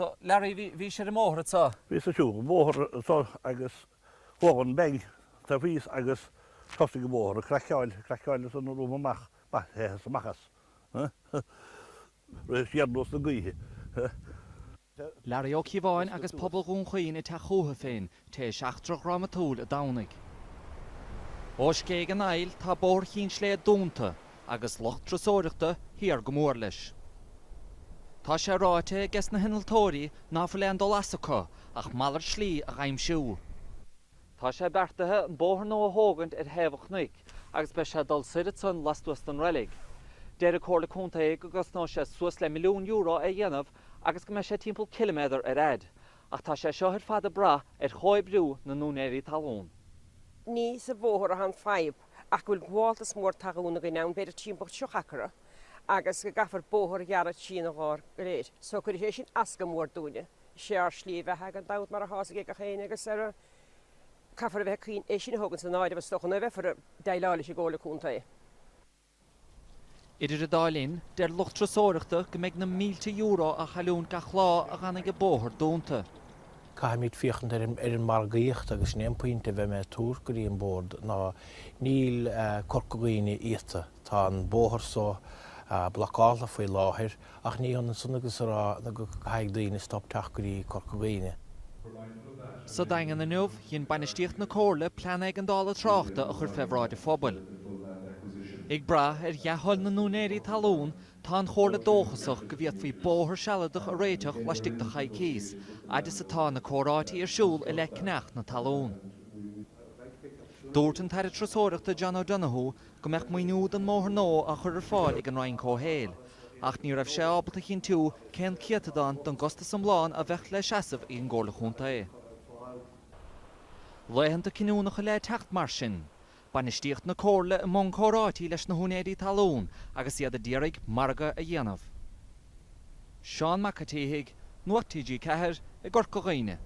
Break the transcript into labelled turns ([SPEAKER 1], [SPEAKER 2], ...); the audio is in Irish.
[SPEAKER 1] So, Larry, bhí, bhís ar an mbóthar anso?
[SPEAKER 2] Bhíos ag siúl an bhóthar anso agus chuaigh an bang taobh thíos agus thosaigh an bóthar ag craiceáil, craiceáil ansan romham amach, théas amach as. Rith siar nós na gaoithe.
[SPEAKER 1] Larry Ó Cíobháin agus pobal Dhún Chaoin ag teacht chucu féin tar éis eachtra dhrámatúil an Domhnaigh. Ó Scéig an Aill tá Bóthar Chinn Sléibhe dúnta agus lucht turasóireachta thiar go mór leis. Tá sé ráite ages na hinnealtóirí ná fuil aon dul as acu ach malairt slí a dh'aimsiú. Tá sé beartaithe an bóthar nua a thógaint ar thaobh an chnoic agus beidh sé ag dul soir ansan lastuas den reilig. Deir an Comhairle Contae go gcosnóidh sé suas le €1,000,000 é a dhéanamh agus go mbeidh sé timpeall ciliméadar ar fhaid, ach tá sé seo ar fad ag brath ar chomhoibriú na n-úinéirí talún.
[SPEAKER 3] Ní sa bhóthar atá an fadhb ach go bhfuil gabháltas mór talún againn ann, b'fhéidir timpeall 30 acra, agus go gcaithfear bóthar a ghearradh trína gcarr go léir. So cuirfidh sé sin as go mór dúinne. Is é ár slí bheatha gan dabht mar atá ag gach éinne agus ar caithfear a bheith ag é sin a thógaint san áireamh is dócha nuair a bheifear ag déileáil leis an gComhairle Contae.
[SPEAKER 1] Idir an dá linn, deir lucht turasóireachta go mbeidh na mílte euro á chailliúint gach lá a dh'fhanfaidh an bóthar dúnta.
[SPEAKER 4] Caithfimid féachaint ar an margaíocht agus sin é an pointe a bheidh mé ag tabhairt go dtí an Bord ná níl Corca Dhuibhne iata. Tá an bóthar so blocálta faoi láthair ach ní hionann san agus a rá go gcaithfidh daoine stop teacht go dtí Corca Dhuibhne.
[SPEAKER 1] Sa Daingean inniu, dhein bainistíocht na Comhairle plean éigeandála tráchta a chur fé bhráid an phobail. Ag brath ar dhea-thoil na n-úinéirí talún, tá an Chomhairle dóchasach go bhféadfaí bóthar sealadach a réiteach laistigh de choicíos, fhad is atá na comhráití ar siúl i leith ceannach na talún. Dúirt an tAire Turasóireachta John O'Donoghue go mbeadh maoiniú don mbóthar nua á chur ar fáil ag an Roinn Comhshaoil, ach ní raibh sé ábalta a chinntiú cén céatadán den gcostas iomlán a bheadh le seasamh ag an gComhairle Chontae. Laethanta cinniúnacha le teacht mar sin. Bainistíocht na Comhairle i mbun comhráití leis na húinéirí talún agus iad a d'iarraidh margadh a dhéanamh. Seán Mac a' tSíthigh, Nuacht TG4, i gCorca Dhuibhne.